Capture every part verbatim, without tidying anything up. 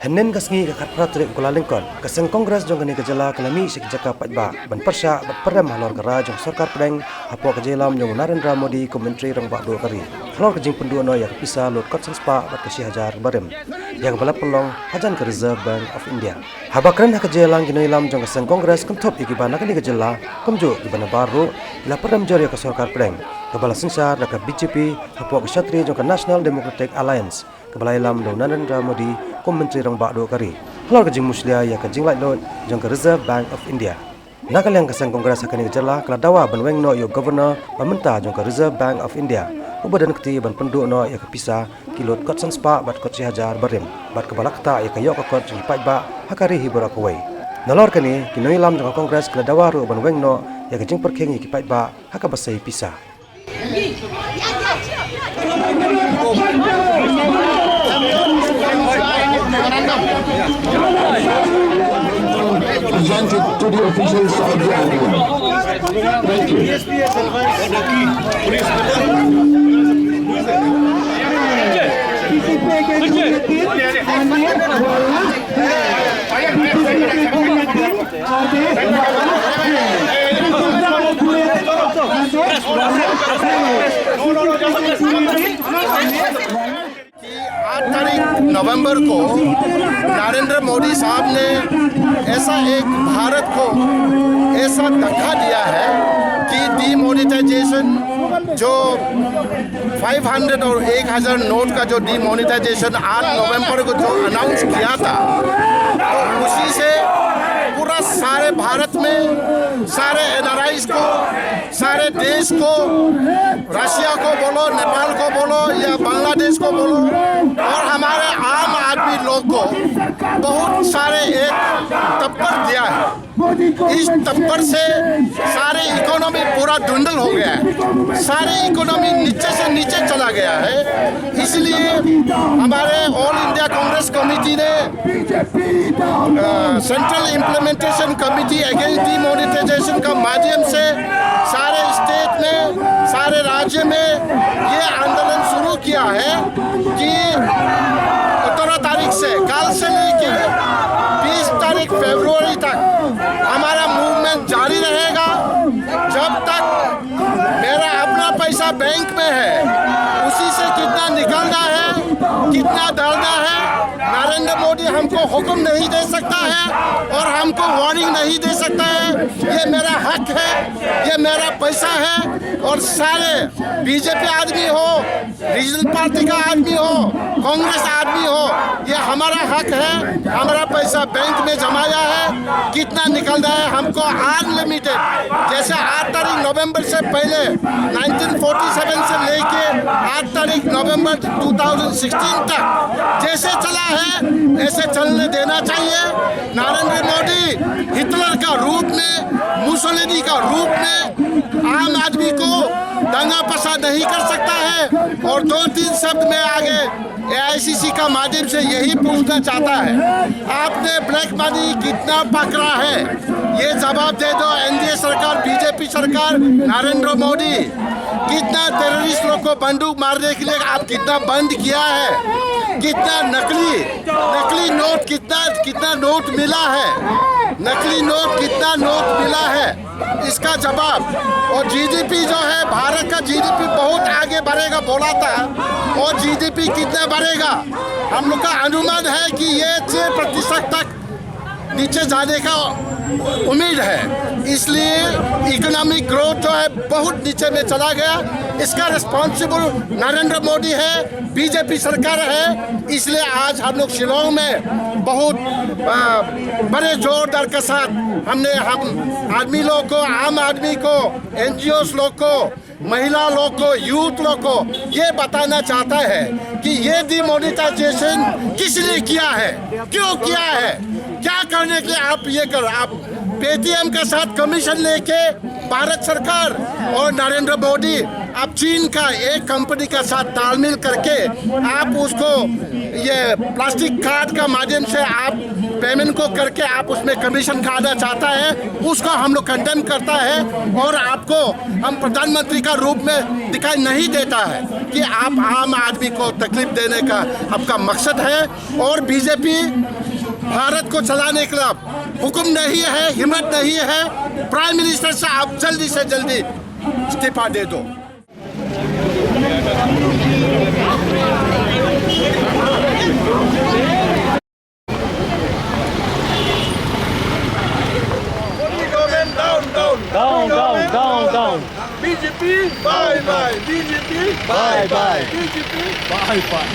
Hynnin ka sngi ka khatphra tarik u Kyllalyngkot, ka seng Congress jong kane ka jylla ka la mih sha ki jaka paidbah ban pyrshah bad pyrem halor ka rai jong ka sorkar pdeng hapoh ka jingïalam jong u Narendra Modi kum u Myntri Rangbah Duh ka ri, halor ka jingpynduh noh ïa ka pisa lut kot san spah bad ka shi hajar barim, ïa kaba la pynlong hajan ka Reserve Bank of India. Haba kren ha ka jingïalang, ki nongïalam jong ka seng Congress kynthup ïa kiba na kane ka jylla, kumjuh kiba nabar ruh, ki la pyrem jur ïa ka sorkar pdeng kaba la synshar da ka B J P hapoh ka shatri jong ka National Democratic Alliance, kaba la ïalam da u Narendra Modi kum u Myntri Rangbah Duh ka ri, halor ka jingmushlia ïa ka jinglaitluid jong ka Reserve Bank of India. Na ka liang ka seng Congress ha kane ka jylla ka la dawa ban weng noh ïa u Governor ba mynta jong ka Reserve Bank of India, uba don kti ban pynduh noh ïa ka pisa ki lut kot san spah bad kot shi hajar barim, bad kaba la ktah ïa ka ïoh ka kot jong ki paidbah ha ka ri hi baroh kawei. Nalor kane, ki nongïalam jong ka Congress ki la dawa ruh ban weng noh ïa ka jingpyrkhing ïa ki paidbah ha kaba sei pisa. Presented to the officials of the R B I. Thank you. कि आठ तारीख नवंबर को नरेंद्र मोदी साहब ने ऐसा एक भारत को ऐसा धक्का दिया है कि डिमोनेटाइजेशन, जो फ़ाइव हंड्रेड और एक हज़ार नोट का जो डिमोनेटाइजेशन आठ नवंबर को जो अनाउंस किया था, तो उसी से पूरा सारे भारत में सारे एनआरआईज को, सारे देश को, रशिया को बोलो, नेपाल को बोलो या बांग्लादेश को बोलो, और हमारे आम आदमी लोग को बहुत सारे एक थप्पड़ दिया है। इस थप्पड़ से सारी इकोनॉमी पूरा धुंधल हो गया है, सारी इकोनॉमी नीचे से नीचे चला गया है। इसलिए हमारे ऑल इंडिया कांग्रेस कमेटी ने सेंट्रल इम्प्लीमेंटेशन कमेटी अगेंस्ट डिमोनेटाइजेशन का माध्यम से सारे स्टेट में, सारे राज्य में ये आंदोलन शुरू किया है कि सत्रह तारीख से, कल से लेके बीस तारीख फरवरी तक हमारा मूवमेंट जारी रहेगा। जब तक मेरा अपना पैसा बैंक में है, उसी से कितना निकलना है, कितना डालना है, नरेंद्र मोदी हमको हुक्म नहीं दे सकता है और हमको वार्निंग नहीं दे सकता है। ये मेरा हक है, ये मेरा पैसा है। और सारे बीजेपी आदमी हो, रीजनल पार्टी का आदमी हो, कांग्रेस आदमी हो, ये हमारा हक है। हमारा पैसा बैंक में जमाया है, कितना निकलना है हमको अनलिमिटेड। जैसे आठ तारीख नवंबर से पहले नाइनटीन फ़ोर्टी सेवन से लेके आठ तारीख नवंबर टू थाउजेंड सिक्सटीन तक जैसे चला है, ऐसे चलने देना चाहिए। नरेंद्र मोदी हिटलर का रूप में, मुसोलिनी का रूप में आम आदमी को दंगा फसाद नहीं कर सकता है। और दो तीन शब्द में आगे एआईसीसी का माध्यम से यही पूछना चाहता है, आपने ब्लैक मनी कितना पकड़ा है, ये जवाब दे दो। एनडीए सरकार, बीजेपी सरकार, नरेंद्र मोदी, कितना टेररिस्ट लोग को बंदूक मारने के लिए आप कितना बंद किया है, कितना नकली, नकली नोट, कितना, कितना नोट मिला है, नकली नोट, कितना नोट मिला है, इसका जवाब। और जीडीपी जो है, भारत का जीडीपी बहुत आगे बढ़ेगा बोला था, और जीडीपी कितना बढ़ेगा, हम लोग का अनुमान है कि ये छः प्रतिशत तक नीचे जाने का उम्मीद है। इसलिए इकोनॉमिक ग्रोथ जो है, बहुत नीचे में चला गया। इसका रिस्पॉन्सिबल नरेंद्र मोदी है, बीजेपी सरकार है। इसलिए आज हम लोग शिलोंग में बहुत, आ, बड़े जोरदार के साथ हमने, हम आदमी लोग को, आम आदमी को, एनजीओ लोग को, महिला लोग को, यूथ लोग को ये बताना चाहता है कि ये डिमोनेटाइजेशन किस लिए किया है, क्यों किया है, क्या करने के लिए आप ये कर, आप पेटीएम के साथ कमीशन लेके भारत सरकार और नरेंद्र मोदी अब चीन का एक कंपनी का साथ तालमेल करके आप उसको, ये प्लास्टिक कार्ड का माध्यम से आप पेमेंट को करके आप उसमें कमीशन खाना चाहता है, उसको हम लोग कंडेम करता है। और आपको हम प्रधानमंत्री का रूप में दिखाई नहीं देता है कि आप आम आदमी को तकलीफ देने का आपका मकसद है। और बीजेपी भारत को चलाने के लिए हुक्म नहीं है, हिम्मत नहीं है। प्राइम मिनिस्टर से आप जल्दी से जल्दी इस्तीफा दे दो। Down, down, down, down. B J P, bye bye. B J P, bye bye. B J P, bye bye.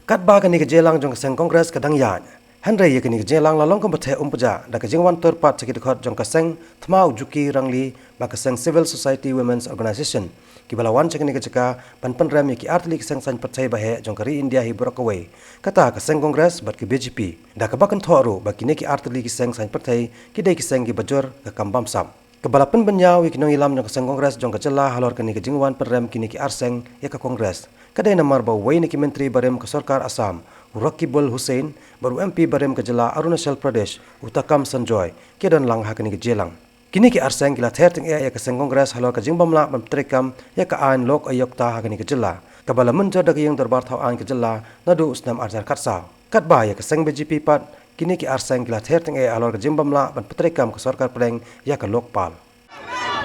Katba kane ka jingïalang jong ka seng Congress ka dang ïaid, hynrei ïa kane ka jingïalang la long kumba theh um pyrshah da ka jingwan tur pat sha ki dkhot jong ka seng thma u Juki Rangli bad ka seng Civil Society Women's Organisation, kiba la wan sha kane ka jaka ban pynrem ïa ki artylli ki seng saiñ pyrthei baheh jong ka ri India hi baroh kawei, kata ka seng Congress bad ka B J P, da kaba kynthoh ruh ba kine ki artylli ki seng saiñ pyrthei ki dei ki seng kiba jur ka kam bamsap. Kaba la pynbynñiaw ïa ki nongïalam jong ka seng Congress jong ka jylla halor kane ka jingwan pynrem kine ki ar seng ïa ka Congress ka dei namar ba uwei na ki myntri barim ka sorkar Assam, u Rakibul Hussain, bad u M P barim ka jylla Arunachal Pradesh, u Takam Sanjoy, ki don lang ha kane ka jingïalang. Kine ki ar seng ki la ther tyngeh ïa ka seng Congress halor ka jingbymlah ban pyntreikam ïa ka aiñ Lok Ayukta ha kane ka jylla, kaba la mynjur da ka ïing dorbar thaw aiñ ka jylla naduh u snem ar hajar khatsaw. Katba ïa ka seng B J P pat, kine ki ar seng ki la ther tyngeh halor ka jingbymlah ban pyntreikam ka sorkar pdeng ïa ka Lokpal.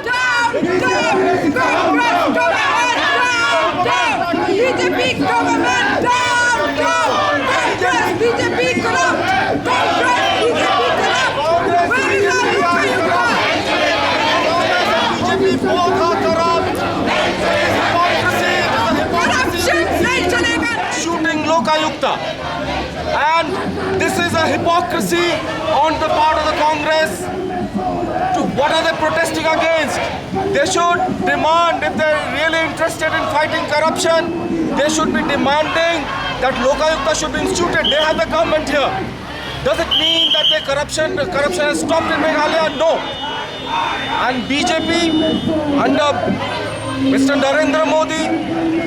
Down, down, Congress government, down, down. B J P government, down, down. Congress, B J P corrupt. Congress, B J P corrupt. Where is our Lokayukta? B J P both are corrupt. Hypocrisy, it is a hypocrisy. Corruption nahi chalega. Shooting Lokayukta. And this is a hypocrisy on the part of the Congress. To, what are they protesting against? They should demand, if they're really interested in fighting corruption, they should be demanding that Lokayukta should be instituted. They have the government here. Does it mean that the corruption, the corruption has stopped in Meghalaya? No. And B J P under Mister Narendra Modi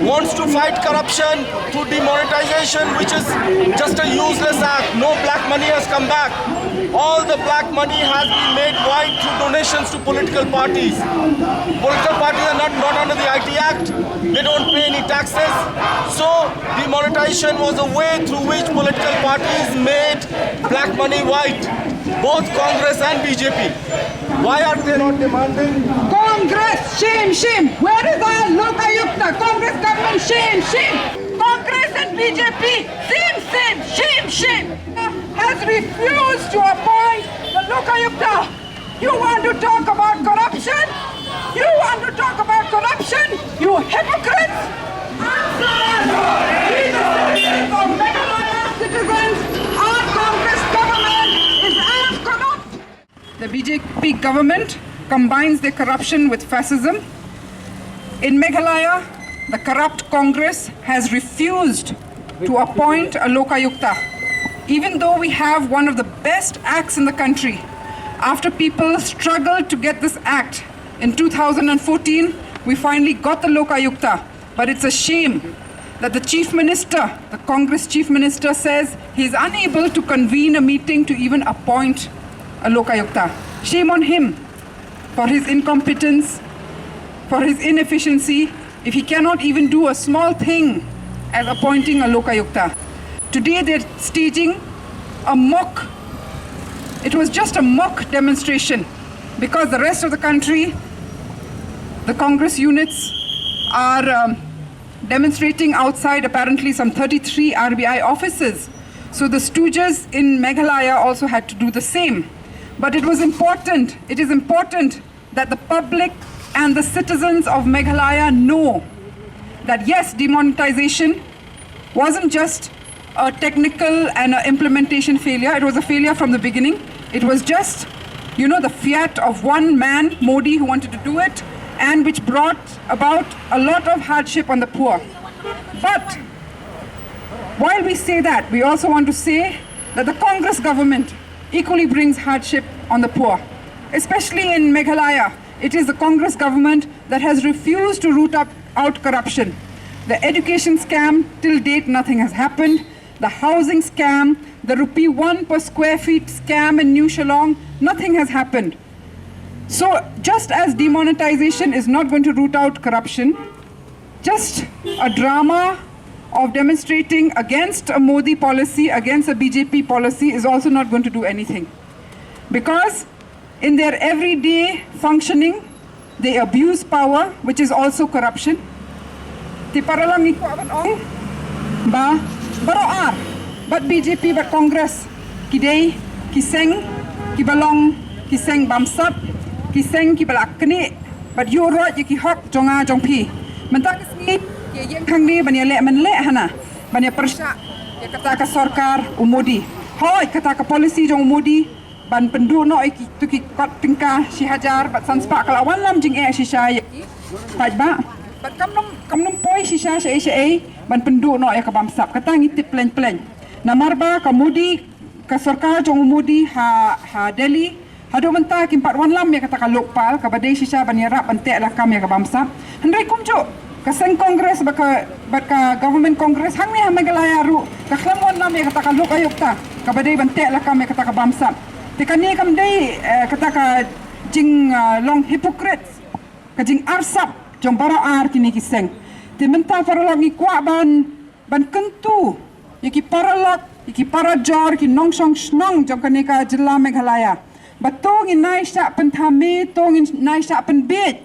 wants to fight corruption through demonetization, which is just a useless act. No black money has come back. All the black money has been made white through donations to political parties. Political parties are not, not under the I T Act. They don't pay any taxes. So demonetization was a way through which political parties made black money white. Both Congress and B J P. Why are they not demanding? Congress, shame, shame. Where is our Lokayukta? Congress government, shame, shame. Congress and B J P, same, same, shame, shame. Has refused to appoint the Lokayukta. You want to talk about corruption? You want to talk about corruption? You hypocrites! Answer us! We the citizens of Meghalaya, citizens, our Congress government is as corrupt. The B J P government combines their corruption with fascism. In Meghalaya, the corrupt Congress has refused to appoint a Lokayukta, even though we have one of the best acts in the country. After people struggled to get this act in two thousand and fourteen, we finally got the Lokayukta. But it's a shame that the Chief Minister, the Congress Chief Minister, says he is unable to convene a meeting to even appoint a Lokayukta. Shame on him for his incompetence, for his inefficiency, if he cannot even do a small thing as appointing a Lokayukta. Today they're staging a mock, it was just a mock demonstration because the rest of the country, the Congress units are um, demonstrating outside apparently some thirty-three R B I offices. So the stooges in Meghalaya also had to do the same. But it was important, it is important that the public and the citizens of Meghalaya know that yes, demonetization wasn't just a technical and an implementation failure. It was a failure from the beginning. It was just, you know, the fiat of one man, Modi, who wanted to do it, and which brought about a lot of hardship on the poor. But While we say that, we also want to say that the Congress government equally brings hardship on the poor. Especially in Meghalaya, it is the Congress government that has refused to root up, out corruption. The education scam, till date, nothing has happened. The housing scam, the rupee one per square feet scam in New Shillong, nothing has happened. So, just as demonetization is not going to root out corruption, just a drama of demonstrating against a Modi policy, against a B J P policy, is also not going to do anything. Because in their everyday functioning, they abuse power, which is also corruption. Te paralok ngi kwah ban ong ba baroh ar, bad B J P bad Congress, ki dei ki seng kiba long ki seng bamsap, ki seng kiba la knieh bad ïuh roit ïa ki hok jong nga jong phi. Mynta ka sngi ki ïeng hangne ban ïaleh mynleh hana, ban ïa pyrshah ïa kata ka sorkar u Modi. Hooid, kata ka policy jong u Modi ban pynduh noh ïa kitu ki kot tyngka shi hajar bad san spah ka la wanlam jingeh shisha ïa ki paidbah. Bad kam nym, kam nym poi shisha shaei shaei ban pynduh noh ïa ka bamsap. Kata ngi tip pleng pleng. Namar ba ka Modi, ka sorkar jong u Modi ha, ha Delhi, haduh mynta kim pat wanlam ïa kata ka Lokpal kaba dei shisha ban ïarap ban teh lakam ïa ka bamsap. Hynrei kumjuh ka seng Congress bad ka, bad ka government Congress hangne ha Meghalaya ruh ka khlem wanlam ïa kata ka Lok Ayukta kaba dei ban teh lakam ïa kata ka bamsap. Te kane kam dei, eh, kata ka jing, ah, long hypocrites, ka jingarsap jong baroh ar kine ki seng. Te mynta paralok ngi kwah ban, ban kyntu ïa ki paralok, ïa ki parajor, ki nongshong shnong jong kane ka jylla Meghalaya ba to ngin nai shah pynthame, to ngin nai shah pynbiej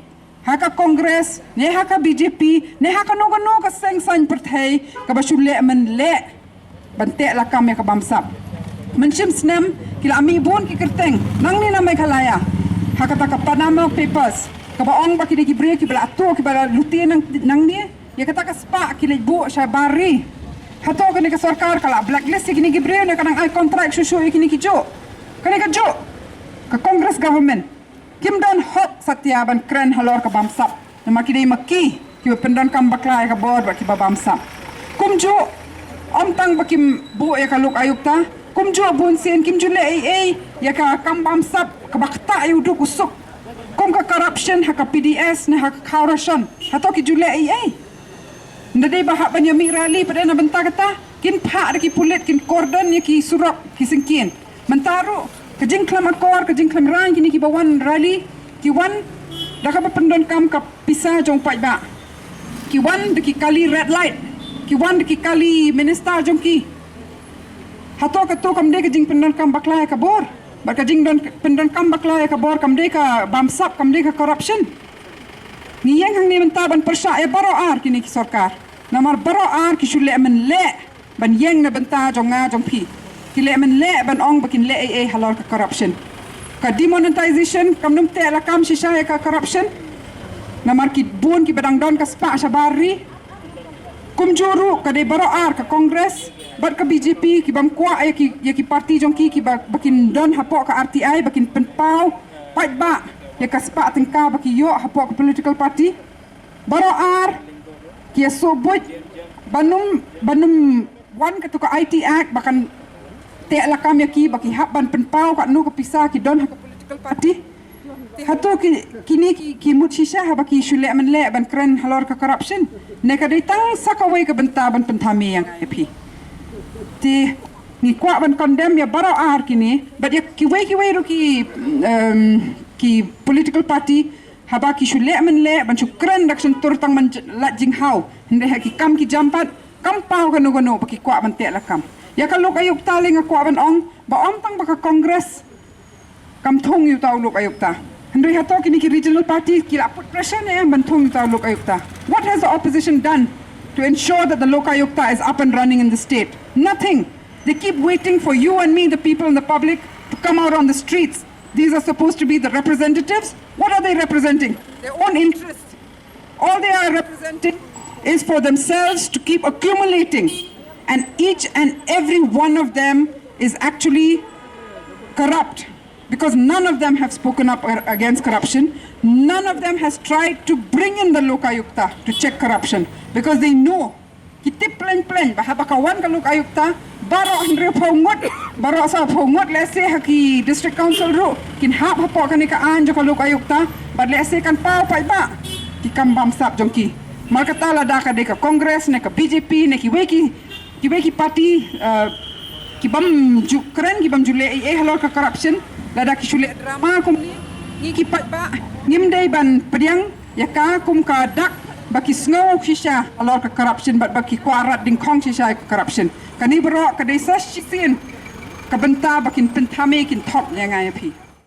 ha ka Congress, ne ha ka B J P, ne ha kano kano ka seng saiñ pyrthei kaba shu leh mynleh ban teh lakam ïa ka bamsap. Mynshim snem ki la mih bun ki kyrteng nangne na Meghalaya ha kata ka Panama Papers, kaba ong ba ki dei ki briew kiba la tuh, kiba la lute nang, nangne. Ïa kata ka spah ki leit buh shabar ri. Hato kane ka sorkar ka la blacklist ïa kine ki briew ne ka dang ai contract shuh shuh ïa kine ki juh? Kane ka juh ka Congress government. Kim don hok satia ban kren halor ka bamsap. Namar ki dei ma ki kiba pyndonkam bakla ïa ka bor bad kiba bamsap. Kumjuh, ym tang ba kim buh ïa ka Lok Ayukta, kumjuh bunsien kim ju leh ei ei ïa ka kam bamsap kaba ktah ïa u duk u suk, kum ka corruption ha ka P D S ne ha ka khaw ration. Hato ki ju leh ei ei? Nda dei ba hap ban ïa mih rally pat na bynta kata, kin phah da ki pulit, kin cordon ïa ki surok, ki syngkien. Mynta ruh ka jingkhlem akor, ka jingkhlem rang, kine kiba wan rally ki wan da kaba pyndonkam ka pisa jong paidbah. Ki wan da ki kali red light, ki wan da ki kali minister jong ki. Hato kato kam dei ka jingpyndonkam bakla ïa ka bor? Bad ka jingdon, pyndonkam bakla ïa ka bor kam dei ka bamsap, kam dei ka corruption? Ngi ïeng hangne mynta ban pyrshah ïa baroh ar kine ki sorkar. Namar baroh ar ki shu leh mynleh ban ïeng na bynta jong nga jong phi. Ki leh mynleh ban ong ba kin leh ei ei halor ka corruption. Ka demonetization kam nym teh lakam shisha ïa ka corruption. Namar ki bun kiba dang don ka spah shabar ri. Kumjuh ruh ka dei baroh ar ka Congress bad ka B J P ki bym kwah ïa ki, ïa ki party jong ki, kiba, ba kin don hapoh ka R T I, ba kin pynpaw paidbah ïa ka spah tyngka ba ki ïoh hapoh ka political party. Baroh ar ki ïa sngewbha ban ym, ban ym wan kato ka I T Act ba kan teh lakam ïa ki, ba ki hap ban pynpaw katno ka pisa ki don ha ka political party. Hato ki, kine ki, ki mut shisha haba ki shu leh mynleh ban kren halor ka corruption? Ne ka dei tang sa kawei ka bynta ban pynthame ïa nga ïa phi? Te ngi kwah ban condemn ïa baroh ar kine, bad ïa kiwei kiwei ruh ki, em, ki political party, haba ki shu leh mynleh ban shu kren da ka shyntur tang ban j-, lait jinghaw. Hynrei ha ki kam ki jam pat kam paw kano kano ba ki kwah ban teh lakam. Ïa ka Lok Ayukta lei nga kwah ban ong ba ym tang ba ka Congress kam thung ïa uta u Lok Ayukta. Hynrei hato kine ki regional party ki la put pressure ne em ban thung ïa uta u Lok Ayukta? What has the opposition done to ensure that the Lok Ayukta is up and running in the state? Nothing. They keep waiting for you and me, the people and the public, to come out on the streets. These are supposed to be the representatives. What are they representing? Their own interests. All they are representing is for themselves to keep accumulating. And each and every one of them is actually corrupt, because none of them have spoken up a-, against corruption. None of them has tried to bring in the Lokayukta to check corruption, because they know Ki tip pleng pleng ba haba ka wan ka lok ayukta, baroh hynriewphew ngut, baroh sawphew ngut lehse ha ki district council ruh kin hap hapoh kane ka aiñ jong ka lok ayukta, bad lehse kan paw paidbah ki kam bamsap jong ki. Mar kata lada ka dei ka Congress ne ka B J P ne kiwei ki, kiwei ki party, eh, ki bym ju kren, ki bym ju leh ei ei halor ka corruption, lada ki shu leh drama kumne, ngi ki paidbah ngim dei ban pdiang ïa ka kum ka dak ba ki sngew shisha halor ka corruption bad ba ki kwah rat dyngkhong shisha ïa ka corruption. Kane baroh ka dei sa shisien ka bynta ba kin pynthame, kin thok ïa nga ïa phi.